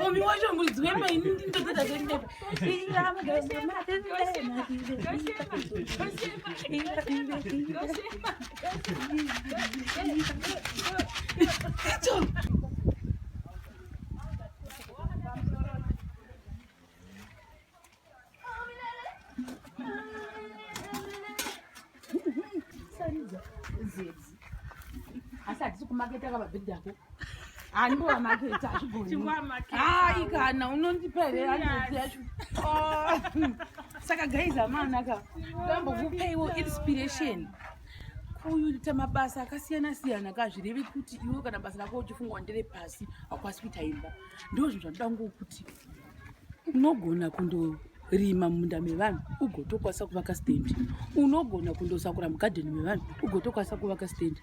Omi wacho muridzi wemba ini ndindotoda zvendepa. Zedzi. Asi hatisi kumaketa kababhedhi ako. Handiwamaketa hazvigoni. Hayi kana unondipa here handizi yacho. Oh. Saka guys amana ka. Ndambokupeiwo inspiration. Kuita mabasa akasiyana siyana ka zvirevi kuti iwe kana basa rako uchifunga ndere pasi haukwanisi kuita imba. Ndozvinhu zvandinoda kungokuti unogona kundorima mumunda mevanhu ugotokwanisa kuvaka stand unogona kundosakura mugadheni mevanhu ugotokwanisa kuvaka stand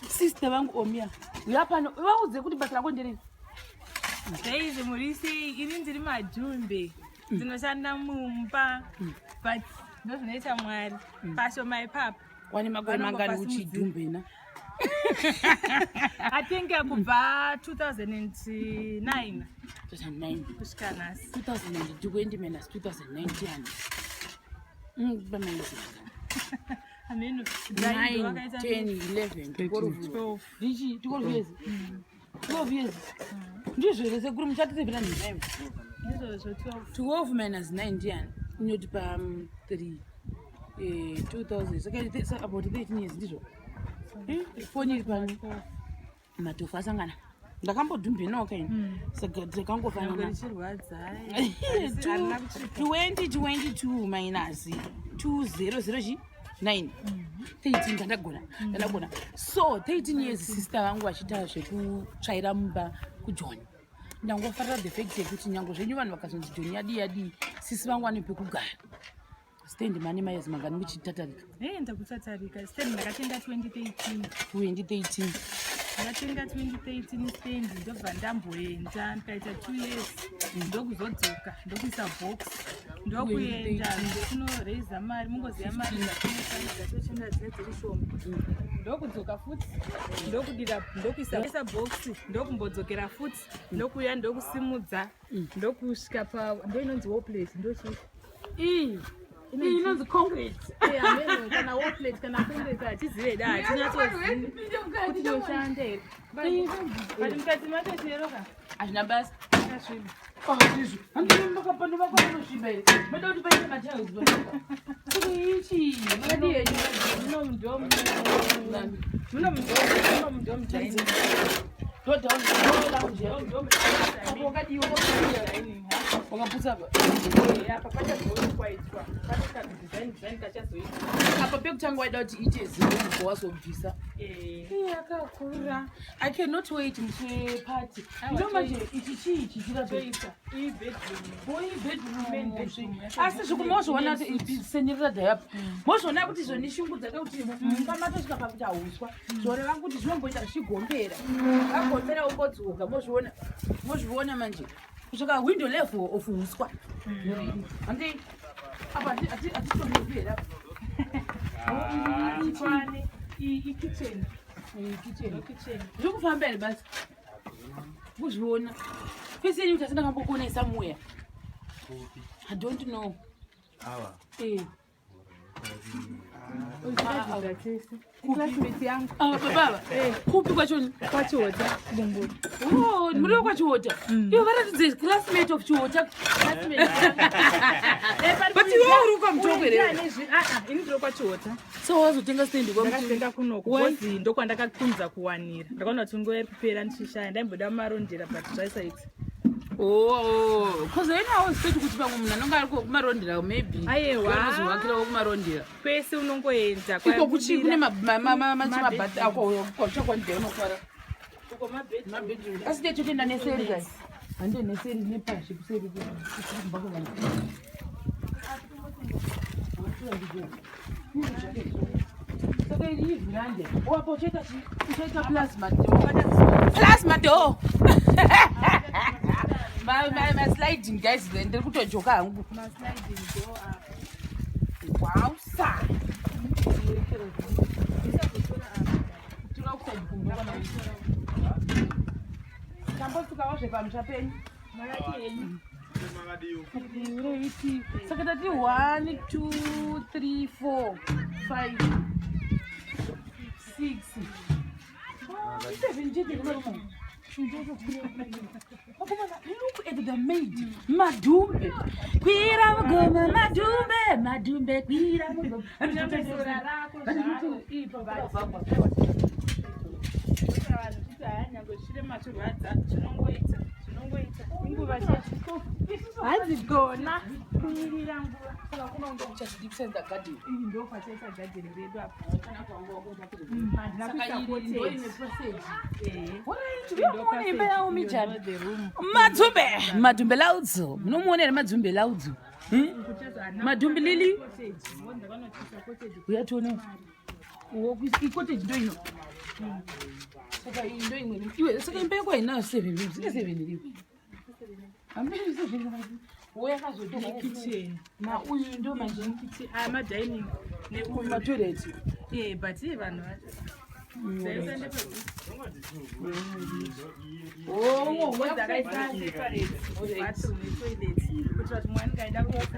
sister vangu omia uya pano vaudze kuti basa rako nderei. Guys, muri sei? Ini ndiri madhumbe. Ndinoshanda mumba. But ndozvinoita Mwari. Pashoma ipapa. Wane makore mangani uchidhumbena? I think kubva 2009 2009 kusvika nhasi. 2020 minus 2009 ndiani? Pamaisi. Ameno. 9 10 11 12 Ndichi 12 years. 12 years. Ndizvo here sekuru muchatisevera nhema. Ndizvozvo 12. 12 minus 9 ndiani? Inotipa 3. 2000 saka about 13 years ndizvo. Foni iri pano. Matofu asangana. Ndakambodhumbinawo kaini. Saka takangofanana. Richirwadza. 2022 minus 200 9 13 ndandagona ndandagona so 13 years sister vangu vachiita zvekutsvaira mumba kujoni. Ndangofarira the fact yekuti nyange zvenyu vanhu vakazonzi joni yadii yadii, sisi vangu vane pekugara. Stand mane mayezi mangani muchitatarika? Hey, ndakutatarika. Stand ndakatenga 2013. 2013. Ndakatenga 2013 stand, ndobva ndamboenda ndikaita 2 years, ndokuzodzoka ndokuisa box, ndokuenda ndokunoraisa mari, mungoziva mari dzatinosanidza dzine dziri shoma, ndokudzoka futi ndokudira ndokuisa box, ndokumbodzokera futi ndokuuya ndokusimudza ndokusvika pa ndo inonzi wall plate, ndochi Iyi inonzi concrete. Kana wall plate kana concrete hatizive da, hatinyatsozivi kuti inoshanda here, but mukati macho chero ka Hazvina basa. Akasviba. Ndizvo handinombakapano vako vanosviba here? Mada kuti paite matiles pano ichi makadii henyu? Muno ndo muno muno ndo mudining. Ndo down lounge apo wakadii wakaputsa apa? Apa pachazoitwa pane kadesign design kachazoitwa. Apa pekutanga waida kuti iite zero, wazobvisa. Yakakura. I cannot wait musi weparty. Ino manje ichi chii chichira? Toita iyi bedroom. Oi, bedroom. Main bedroom. Asi zvikumozviona kuti senyerera dhayapa mozviona kuti zvoni shungu dzake kuti mumba matosvika pakuti hauswa, zvoreva kuti zvinomboita zvichigombera vagombera umbodzoka. Mozviona, mozviona manje kusvika window level of uswa. Handi apa hatitonopi here apa? Tikwane iyi kitchen. Kitchen. Ndo kitchen. Zviri kufamba here basi kuzviona fesi yenyu kuti asi ndakambokuonesa muya? I don't know. Awa. Eh. Tadzidza tese, classmate yangu. Ah, baba kupi kwachoni? Kwachiota Bumburi. Oh, muri wekwachiota? Ivo varatidze classmate of Chiota. But iwe uri kwaMutoko here? Ini ndiri kwaChiota. So wazotenga stand kwa Ndakatenga kunoko. Why? Because ndokwandakakunza kuwanira. Ndakaona kuti nguva iri kupera ndichishaya, ndaimboda muMarondera but zvaisaita. Oh, cause ine I was expect kuti pamwe munhu anonge ari kuMarondera maybe Aiwa. anozovakirawo kuMarondera. Kwese unongoenda. Iko kuchi kune Mabedroom. mabhati ako kwachakwandida unokwara mabedroom, asi tetotoenda neseri guys, hande neseri nepashe kuseri kusiri kumba kwevanhu. Saka iri ivhurande wapo uchaita chi uchaita plasma door, plasma door, masliding guys, ndiri kutojoka hangu. Wausa. kuside kumba kwana tambosvikawo zvepamusha penyu. Makati henyu. Ureiti. Saka tati 1 2 3 4 5 6 7 chete kumarumo. Vakomana, look at the maid. Madhumbe. Kwira mugoma madhumbe, madhumbe kwira mugoma. Sora rako zvaro. Vanhu kuti haya nyange chirema chirwadza chinongoita chinongoita inguva chete. Hanzi gona kumirira nguva. Saka kunondo kuchazvidikisa garden. Iyi ndo pachaita gadheni redu apa. Handina Saka kuisa iri ndo ine cottage. passage. Eh. Alright, Ndo uyamuona imba yawo passage, mijani. ndo the room. Madzumbe, madhumbe laudzo. Munomuona here madzumbe laudzo? Hmm? Kuchazo handina Madhumbi lili? cottage. Ngozi ndakanochisa cottage. Uyatione. Icottage ndo ino. Saka iyi ndo imwe. Iwe saka imba yako hainayo 7 rooms. Ine 7 iripo. Hamene 7 rooms. Woyakazotora Kitchen. Ma uyu ndo manje Kitchen. Ah, ma dining. Neuyu. matoilet. Eh, but iye vanhu vacho. Taisa ndepe- Oh, Ngozi akaisa separate bathroom netoilet. Kuti vanhu mwana angaenda kuisa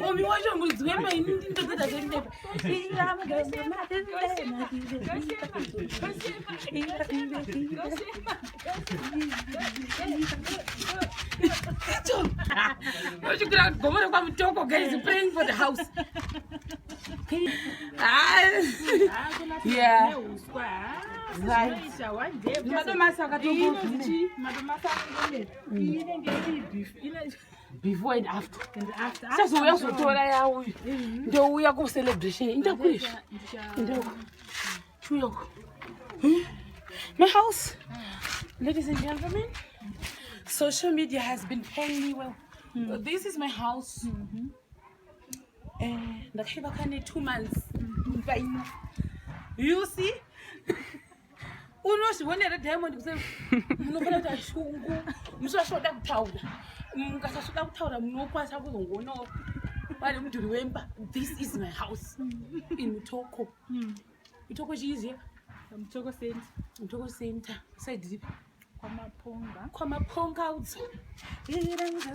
Omi wacho muridzi wemba ini ndindotoda zvendepa. Osvikira gomo rekwamutoko guys praying for the house. Ah, Yeah. Neuswa. Right. Zvinoita one day. Madomasi akatombo- Inonzi madomasi akangomera. Iyi inenge iri beef. Ine Before and after. and after. Chazouya kuzotora yauyu. Ndouya kucelebration. Indakuizvi. Indoko. Chuyoko. My house. Ladies and gentlemen, social media has been paying me well. This is my house. Eh, ndakaiva kane 2 months. Imba. You see? Unozvionera diamond kuse munofanira kuita shungu musasvoda kutaura, mukasasvoda kutaura munokwanisa kuzongoonawo pane mudhuri wemba. This is my house in Mutoko. Mutoko chiiziya? Mutoko Center. Mutoko Center side ripi? Kwamaponga. Kwamaponga udzo. Dherenje.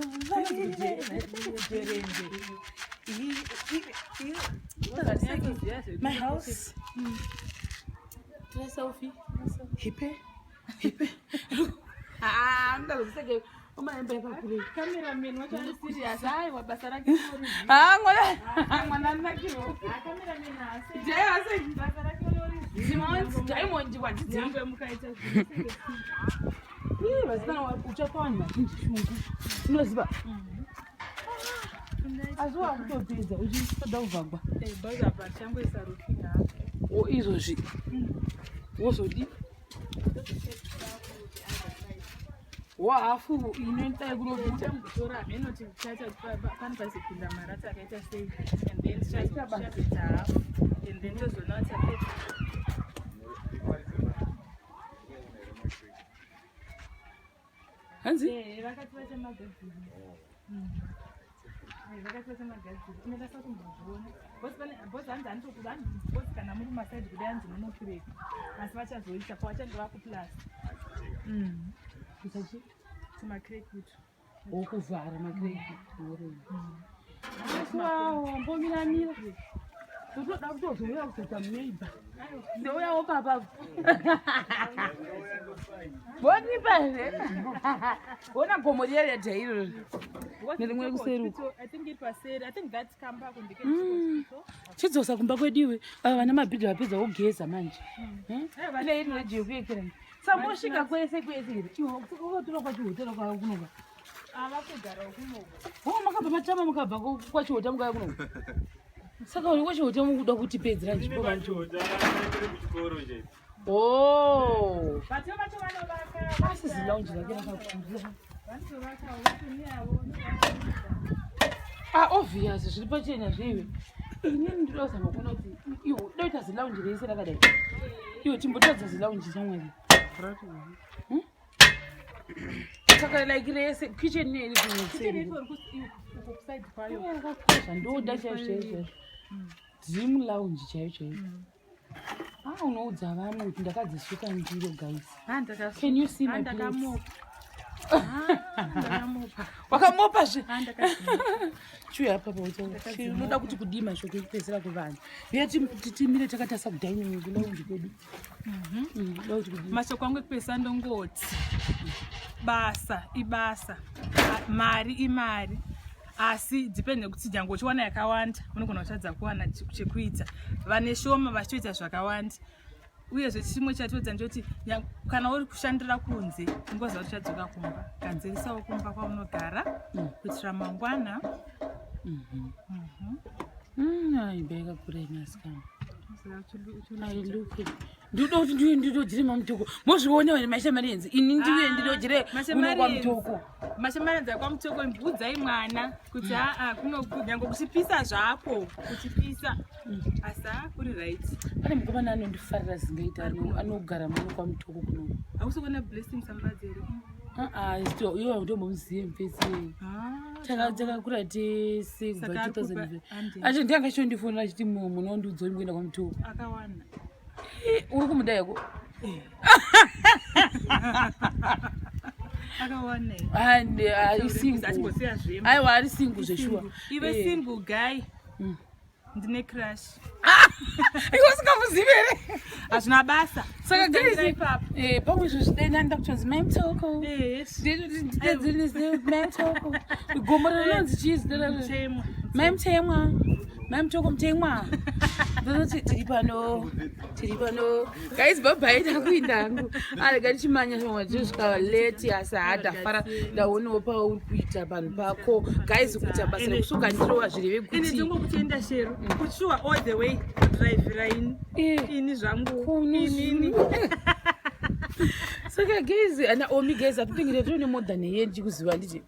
My house. Tira selfie. Hipe hipe. Ah, ndazoseke umaembe yakakure. Cameraman wacho ari serious. Aiwa, basa rake unoriziva. Ah, mwana mwana anakirwa. Ah, cameraman haasi. Jai. Basa rake unoriziva. Diamond, diamond wadzidzi. Nyangwe mukaita zvinhu. Ii, vasikana, uchapa vanhu vazhinji shungu, unoziva, asi wakutopedza uchitoda kuvhagwa. Eh, bhazi apa tichangoisa roofing hapo. O izvozvi wozodi wahafu inoita yekuropita. Tichambotora hameno tichaita pane pazopinda marata akaita sei and then tichazoita hafu and then tozoona kuti tapedza. Hanzi? Eh, vakati vachamagadzira. Eh, vakati vachamagadzira, unokasa kumbozviona bhozi hanzi hanitokuda hanzi bhozi kana muri kumasaidi kudai hanzi munokireka asi vachazoita pavachange vakuplus Kusachi? Tumacrack utu. Wokuvhara macrack. Asi wambomiramira totoda kutozouya kuzoita muneighbour, ndouyawo papa vondipa here? Ona gomo riya riya iroro nerimwe kuseruko. I think iri paseri. I think that kamba ako. Chidzosa kumba kwediwe. Ava vana mabhidhi vapedza kugeza manje. Ine iri redio yekuyekera samosvika kwese kwese here iwe ukatora kwachihotera kwava kunoka. Avakugarawo kunoko. O makabva matama mukabva kwachihota mukauya kunoka, saka uri kwachihota mukuda kutipedzera nzvimbo vantu. Kuchikoro chete. O But vacho vanovaka. Asi zilounge rake rakakura. Vanotovakawo vatoniyavo. Ah, obvious zviri pachena zveiwe. Inini ndinoda kuzama kuona kuti iwe unoita zilounge rese rakadai. Iwe chimbotadza zilounge shamwari. Hmm? Saka like rese kitchen ne Kitchen iri uko kuside kwayo. Zvandoda chaizvo chaizvo. Dream lounge chaiyo chaiyo. Ah, unoudza vamwe kuti ndakadzisuka ndiro guys. Can you see my plates? Wakamopa zve. Chiuya apa unoda kuti kudii mashoko ekupedzisira kuvanhu. Uya timire takatarisa kudining kulounge kwedu. Mashoko angu ekupedzisira ndongoti basa ibasa, mari imari asi depend nekuti nyange uchiwana yakawanda unogona kutadza kuwana chekuita vane shoma vachitoita zvakawanda uyezve chimwe chatoedza ndechoti kana uri kushandira kunze ungoziva kuti uchadzoka kumba gadzirisawo kumba kwaunogara kuitira mangwana. Imba yakakura inasikana. Ndinoda kuti ndiuye ndindodyire maMutoko. Mozviona wena mashamarienzi, ini ndiuye ndindodyire kuno kwaMutoko. Mashamarienzi akwaMutoko, mbudzai mwana kuti aa kuno nyange kuchipisa zvako, kuchipisa asi haa kuri right. Pane mukomana anondifarira zingaita anogara muno kwaMutoko kuno. Hausi kuona Blessing Sambadzi here? Iwe ndombomuzive mufesi. Takakura tese kubva Saka ari kupa 2000. hande. Acho ndiye angachondifonera achiti munondiudza kuti mukuenda kwaMutoko. Akawana. Uri kumuda yako? Akawana. Ari single. Achimbosiya zvema. Aiwa, ari single zveshuwa. Ive single guy. Ndine crush. Iwe usingamuzivi here? Hazvina basa. Saka Kutangira guys, ipapo. Pamwe izvo zvidai nda kutonzi Mai Mutoko. Yes. Mai Mutoko. Gomo rinonzi chii zita raro? Mutemwa. Mai Mutemwa. Mai Mutoko Mutemwa. Ndinoti tiri pano. Tiri pano. Guys, bye bye, ndakuinda hangu. Arega tichimanya shoma tisvika late asi ndafara ndaonawo pauri kuita vanhu pako. Guys, kuita basa rekusuka ndiro hazvireve Ini kuti ndingokutenda Shero. Kutshuwa all the way kudrivera ini. Ini zvangu. Inini. Saka guys, ana Omi guys, atipingire tine more than a year ndichikuziva nditi.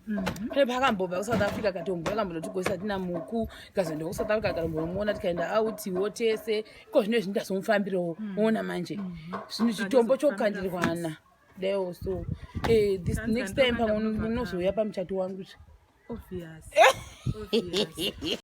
Pane paakambobva kuSouth Africa katombo akambonotigoisa tina muku kazoenda kuSouth Africa katombonomuona tikaenda out wo tese. Iko zvino izvi ndazomufambirawo ona manje. Zvinhu chitombo chokandirwana. Daiwo so this Tanzi next time ndokanda pamwe kubva unozouya pamuchato wangu. Obvious. Obvious.